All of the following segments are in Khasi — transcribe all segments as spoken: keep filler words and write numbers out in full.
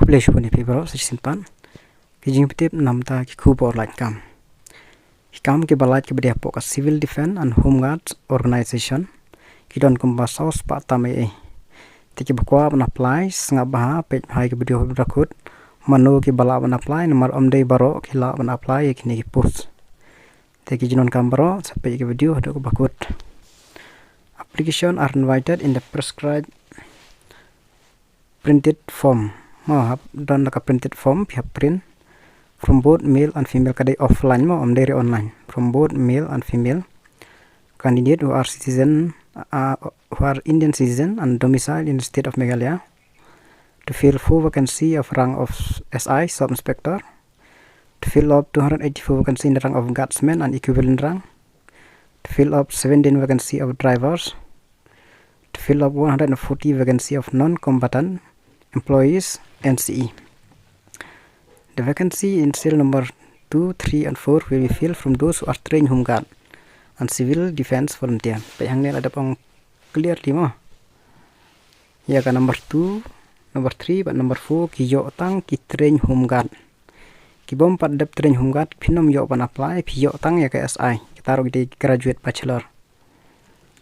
Khublei shibun ïa phi baroh sa shisien pat. Ki jingpyntip namar ki khubor lait kam. Ki kam kiba lait kiba dei hapoh ka Civil Defence and Home Guards Organization ki don kumba saw spah tam ei ei. Te kiba kwah ban apply, sngap bha, peit bha ïa ki video ba kut. Mano kiba lah ban apply, namar ym dei baroh ki lah ban apply ïa kine ki post. Te ki jingdonkam baroh sa peit ïa ki video haduh kaba kut. Application are invited in the prescribed printed form. Mo, hap don la ka printed form phi hap print from both male and female, ka dei offline mo, ym dei re online. From both male and female candidate who are citizen, uh, who are Indian citizen and domicile in the state of Meghalaya, to fill four vacancy of rank of S I, Sub Inspector, to fill up two hundred eighty-four vacancy in the rank of guardsmen and equivalent rank, to fill up seventeen vacancy of drivers, to fill up one hundred forty vacancy of non-combatant employees, N C E. The vacancy in serial number two, three and four will be filled from those who are trained home guard and civil defence volunteer. Peit hangne la dep ong clearly mo. Ïa ka number two, number three bad number four ki ïoh tang ki trained home guard. Ki bym pat dep trained home guard phin ym ïoh ban apply, phi ïoh tang ïa ka S I. Kita ruh ki dei graduate bachelor.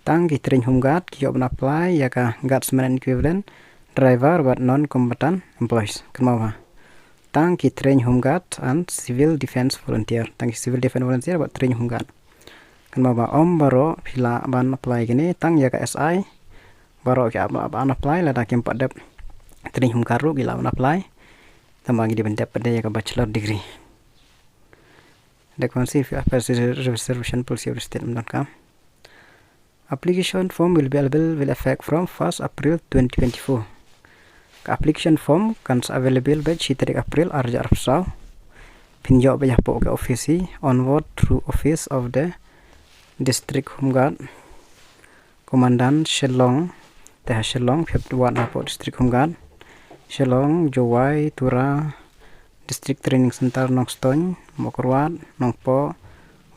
Tang ki trained home guard ki ïoh ban apply, ïa ka guardsman and equivalent, driver bad non-combatant employees. Kynmaw bha. Tang ki trained home guard and civil defence volunteer. Tang ki civil defence volunteer bad trained home guard. Kynmaw bha, ym baroh phi lah ban apply kine, tang ïa ka S I baroh ki lah ban apply, lada kim pat dep trained home guard ruh ki lah ban apply. Tangba ki dei ban dep pat de ïa ka bachelor degree. Dei khublei, phi apply reservation policy of the state, ym donkam. Application form will be available with effect from first April twenty twenty-four. Ka application form kan sa available beit shi tarik April ar hajar arphew saw. Phin ïoh beit hapoh ka office hi, onward through office of the District Home Guard Commandant Shillong. Te ha Shillong phi hap wad hapoh District Home Guard Shillong, Jowai, Tura, District Training Centre Nongstoiñ, Mawkyrwat, Nongpoh,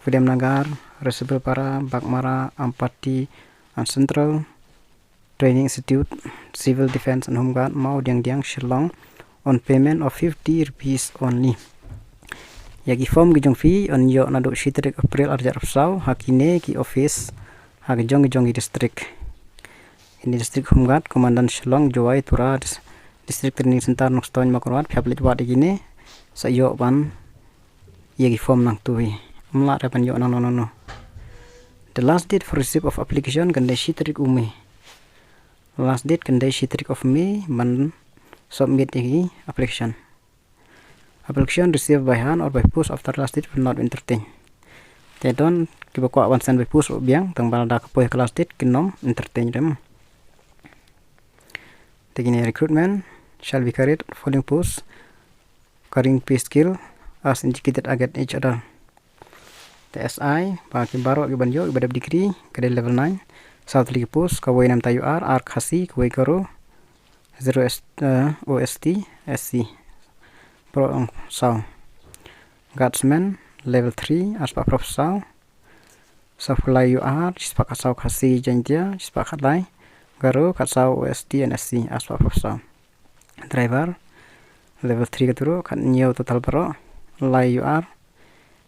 Williamnagar, Resibelpara, Baghmara, Ampati and Central Training Institute, Civil Defence and Home Guard, Mawdiangdiang, Shillong, on payment of fifty rupees only. Ïa ki form ki jong phi yn ïoh naduh shi tarik April ar hajar arphew saw ha kine ki office ha ki jong ki jong ki district. Kine District Home Guard Commandant Shillong, Jowai, Tura, Dis-, District Training Centre Nongstoiñ, Mawkyrwat, phi hap leit wad ïa kine sa ïoh ban ïa ki form nangtu hi. Ym lah re ban ïoh nangno nangno. The last date for receipt of application kan dei shi tarik u May. Last date kan dei shi tarik of May ban submit ïa ki application. Application received by hand or by post after last date will not be entertained. Te don kiba kwah ban send by post ruh biang, tangba lada ka poi ha ka last date kin ym entertain re mo. Te kine, recruitment shall be carried following post carrying pay scale as indicated against each other. Te S I ba ki baroh kiban ïoh kiba dep degree ka dei level nine. Saw tylli ki post, kawei namar U R, ar Khasi, kawei Garo, zero S, eh, O S T, S C. Baroh ong saw. Guardsman level three, ar spah arphew saw. Saw phew lai U R, shi spah khatsaw Khasi Jaiñtia, shi spah khatlai Garo, khatsaw O S T and S C, ar spah arphew saw. Driver level three katu ruh, khathynñiew total baroh, lai U R,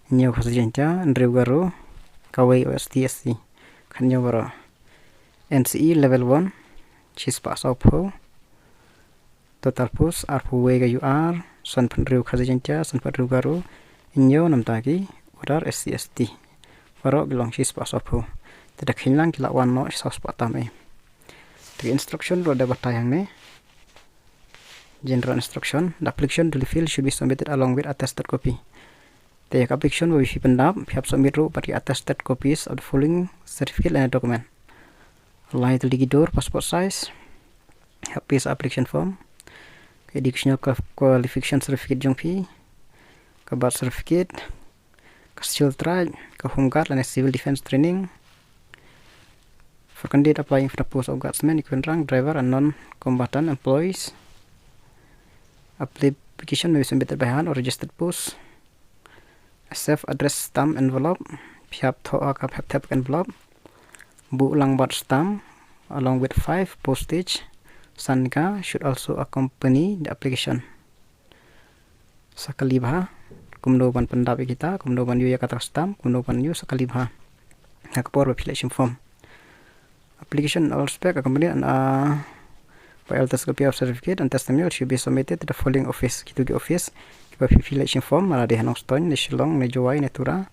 hynñiew Khasi Jaiñtia, hynriew Garo, kawei O S T S C, khathynñiew baroh. N C E level one, shi spah saw phew, total post, ar phew wei ka U R, san phew hynriew Khasi Jaiñtia, san phew hynriew Garo, hynñiew namar ki order S C S T. Baroh ki long shi spah saw phew. Te da kheiñ lang ki lah wan noh saw spah tam ei. Te instruction ruh da batai hangne. General instruction, the application to be filled should be submitted along with attested copy. Te ïa ka application ba phi pyndap, phi hap submit ruh bad ki attested copies of the following certificate and document. Lai tylli ki dur passport size, hap paste application form, ka educational qual-, qualification certificate jong phi, ka birth certificate, ka Scheduled Tribe, ka Home Guard lane Civil Defence Training. For candidate applying for the post of guardsman, equivalent rank, driver and non-combatant employees. Application may be submitted by hand or registered post. A self-addressed stamp envelope, phi hap thoh ha ka, phi hap thep envelope. Buh lang bad stamp along with five postage. San tyngka should also accompany the application. Sa kali bha kumno ban pyndap ïa kita, kumno ban ïoh ïa kata ka stamp, kumno ban ïoh sa kali bha. Ha ka por ba phi leit shim form. Application all spec accompanied and uh, by all test copy of certificate and testimonial should be submitted to the following office. Kitu ki office kiba phi leit shim form, la dei ha Nongstoiñ, ne Shillong, ne Jowai, ne Tura,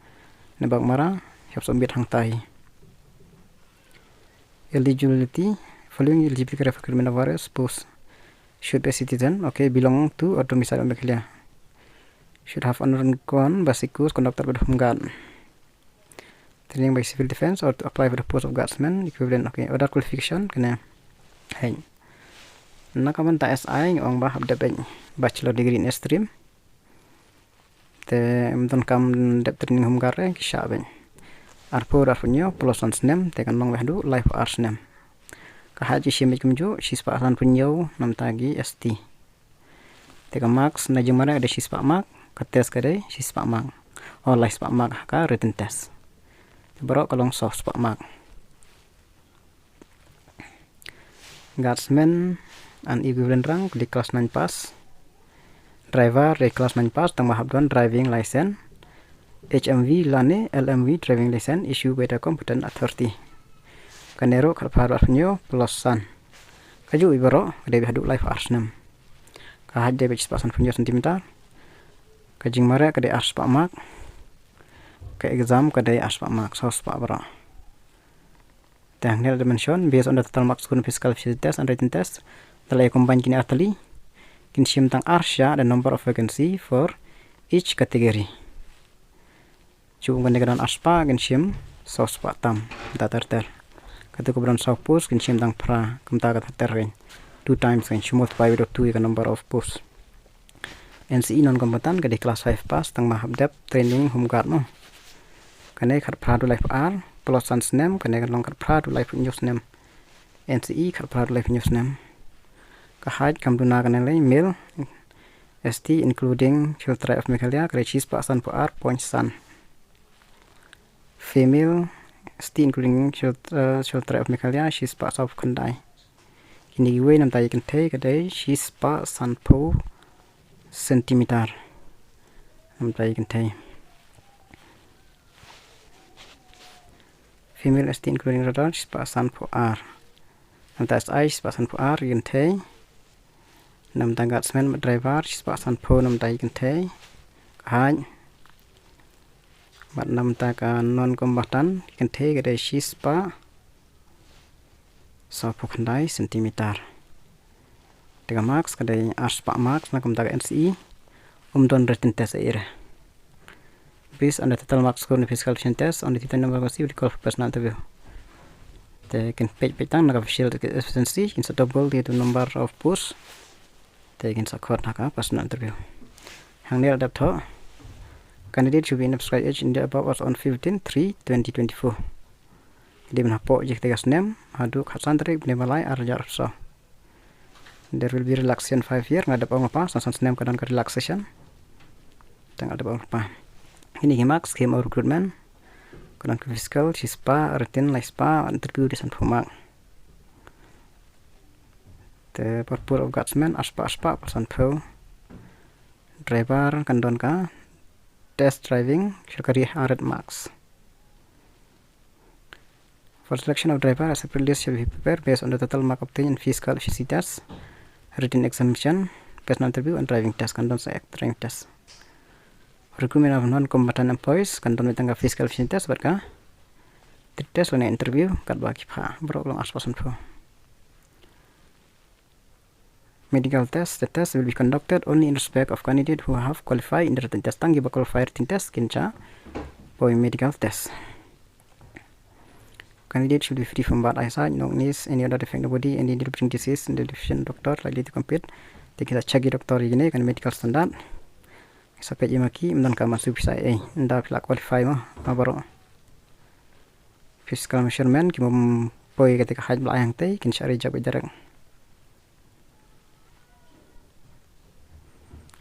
ne Baghmara, hap submit hangtai. Eligibility, following eligibility criteria for recruitment of various posts should be a citizen, okay, belong to or domicile of Meghalaya. Should have undergone basic course conducted by the Home Guard. Training by civil defense or to apply for the post of guardsman equivalent, okay. Other qualification kane. Hei. Na ka bynta S I nga ong ba hap dep bachelor degree in stream. Te ym donkam dep training Home Guard re, ki shah beit. Arphew, arphew hynñiew plus san snem, te kan long beit haduh laiphew ar snem. Ka height ki shim beit kumjuh, shispah sanphew hynñiew namta ki S T. Te ka marks na jingmareh ka dei shispah mark, ka test ka dei shispah mark. O, laispah mark ha ka written test. Te baroh ka long sawspah mark. Guardsman and equivalent rank, dei class nine pass. Driver dei class nine pass, tang ba hap don driving license, H M V lane L M V driving license issued by the competent authority. Kane ruh khatphra arphew hynñiew plus san. Kajuh i baroh ka dei beit haduh laiphew ar snem. Ka height dei beit shispah sanphew hynñiew centimeter. Ka jingmareh ka dei arspah mark. Ka exam ka dei arspah mark, sawspah baroh. Te hangne la dep mention, based on the total marks scored in physical efficiency test and written test, te la ïa combine kine artylli, kin shim tang ar shah the number of vacancy for each category. Shu ong kane ka don arspah, kin shim sawspah tam da ter ter. Katu kaba don saw post, kin shim tang phra, kumta ka ter ter kan. Two times kan, shu multiply with two ïa ka number of post. N C E non-combatant ka dei class five pass, tang ba hap dep training Home Guard mo. Kane khatphra haduh laiphew ar plus san snem, kane kan long khatphra haduh laiphew hynñiew snem. N C E khatphra haduh laiphew hynñiew snem. Ka height kam duna kane lei, male, S T including Scheduled Tribe of Meghalaya ka dei shispah sanphew ar point san. Female, S T including Scheduled, uh, Scheduled Tribe of Meghalaya shispah sawphew khyndai. Kine kiwei namta ki kynthei ka dei shispah sanphew centimeter. Namta ki kynthei. Female S T including radar shispah sanphew ar. Namta S I shispah sanphew ar ki kynthei. Namta guardsman bad driver shispah sanphew namta ki kynthei. Ka height. Bad namta ka non-combatant ki kynthei ka dei shispah sawphew khyndai centimeter. Te ka marks ka dei arspah marks, na kumta ka N C E um don written test ei re. Based on the total marks scored in physical efficiency test, only thirty number of vacancy will call for personal interview. Te kin peit peit tang na ka physical efficiency, kin sa double the number of post. Te kin sa khot ha ka personal interview. Hangne la dep thoh, candidate should be in the prescribed age in the above as on fifteen three twenty twenty-four. Dei ban hapoh ïa kata ka snem haduh khatsan tarik bnai ba lai ar hajar arphew saw. There will be relaxation five year, nga dep ong lypa, san san snem ka don ka relaxation. Tang nga dep ong lypa. Kine ki marks, scheme of recruitment. Ka don ka physical shispah, written laispah, interview dei sanphew mark. Te purpose of guardsman arspah arspah plus sanphew. Driver kan don ka test driving, shortcut ri hundred marks. For selection of driver, a separate list shall be prepared based on the total mark obtained in physical efficiency test, written examination, personal interview and driving test, kan don sa ek driving test. Recruitment of non-combatant employees, kan don beit tang ka physical efficiency test bad ka trade test lane interview, katba ki phah, baroh ka long arspah sanphew. Medical test, the test will be conducted only in respect of candidate who have qualified in the written test. Tang kiba qualify written test kin sa poi medical test. Candidate should be free from bad eyesight, numbness, any other defect in the body, any debilitating disease, and the deficient doctor likely to compete. Te kin sa check ïa doctor ïa kine, kane medical standard. Sa peit ïa ma ki, ym don ka ma shu pisa ei, ynda phi la qualify ma, ma baroh. Physical measurement, ki bym poi kata ka height ba la ai hangtei, kin sa reject beit direct.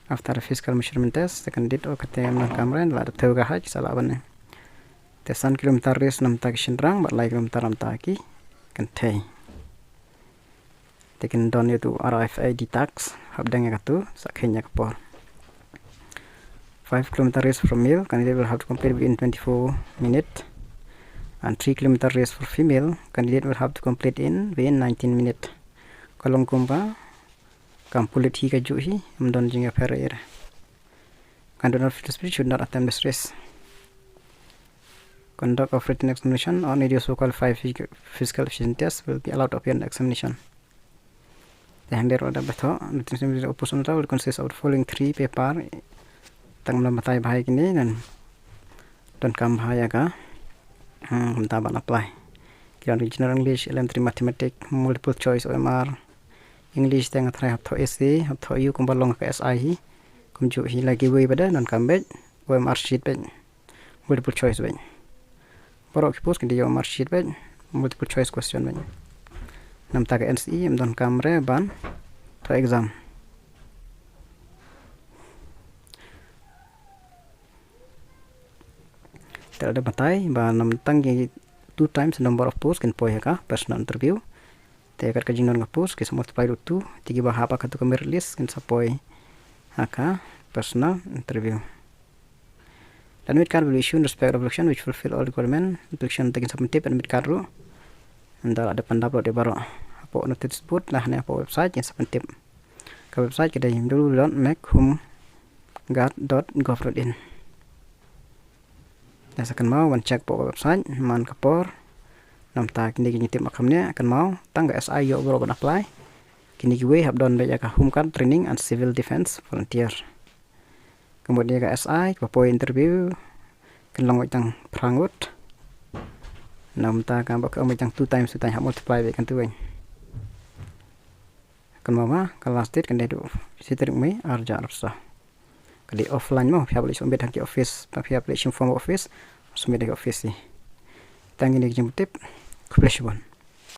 After the physical measurement test, the candidate o kata ym don ka mren, la da thew ka height, sa lah ban ne. Te san kilometer race namta ki shynrang, bad lai kilometer namta ki kynthei. Te kin don ïa utu R F I D tax, hapdeng ïa katu, sa kheiñ ïa ka por. Five kilometer race for male, candidate will have to complete within twenty-four minutes. And three kilometer race for female, candidate will have to complete in within nineteen minutes. Ka long kumba kam pulit hi kajuh hi, ym don jingïapher ei ei. Candidate not fit to speed should not attempt this race. Conduct of written examination or any of so-called five physical efficiency test will be allowed to appear in examination. Te hynrei ruh da ba thoh, written examination of post will consist of the following three paper. Tang ym don batai bha ïa kine, ngan donkam bha ïa ka, hmm, kumta ban apply. Ki don General English, Elementary Mathematics, Multiple Choice O M R. English te nga tharai hap thoh essay, hap thoh ïa u kumba long ka S I hi. Kumjuh hi la giveaway bad donkam beit, O M R sheet beit, multiple choice beit. Baroh ki post ki dei ïa O M R sheet beit, multiple choice question beit. Namta ka N C E ym donkam re ban thoh exam. Te la da batai ba namtang ki two times number of post kin poi ha ka personal interview. Te kat ka jingdon ka post ki sa multiply ruh two, te kiba hap ha katu ka merit list kin sa poi ha ka personal interview. The admit card will be issued in respect of application which fulfill all requirement. Application te kin sa pyntip admit card ruh. Ynda la dep ban download ïa baroh hapoh notice board lane hapoh website kin sa pyntip. Ka website ka dei w w w dot make home guard dot gov dot in. Te sa kynmaw ban check hapoh website man ka por. Namta kine ki jingtip ma khamne, kynmaw tang ka S I ïoh baroh ban apply. Kine kiwei hap don beit ïa ka Home Guard Training and Civil Defence Volunteer. Ka mut ïa ka S I kaba poi interview kin long beit tang phra ngut. Namta kaba ka ym beit tang two times, two times hap multiply beit kan tu wei. Kynmaw ba ka last date kan dei du shi tarik May ar hajar arphew saw. Ka dei offline mo, phi hap leit submit ha ki office, phi hap leit shim form office, submit ha ki office hi. Tang kine ki jingtip, khublei shibun.